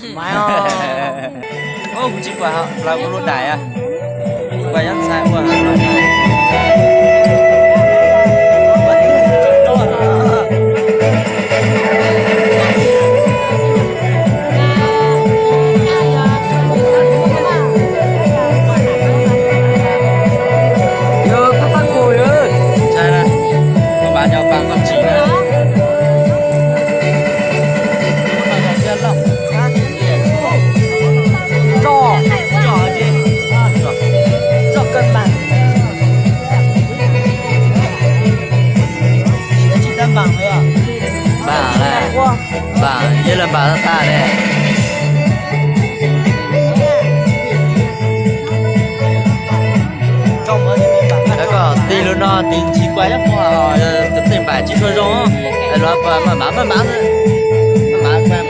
Kuv tsis kuam plaws kuv lub daim, kuv kuam yob ntxhais ua. Npam, npam, yog lawv npam tag tag ne. Cov kom tig lug no tig tsis kuaj ib qho, tej npam tsis tshua zoo, los maj mam maj mam maj mam.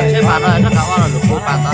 Tsheb pas no rov qab ua los lus kuv pas tod na.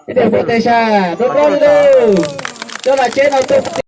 Ib teg puas teg sa, rau rau li lawm. Cov vaj tsev no tuaj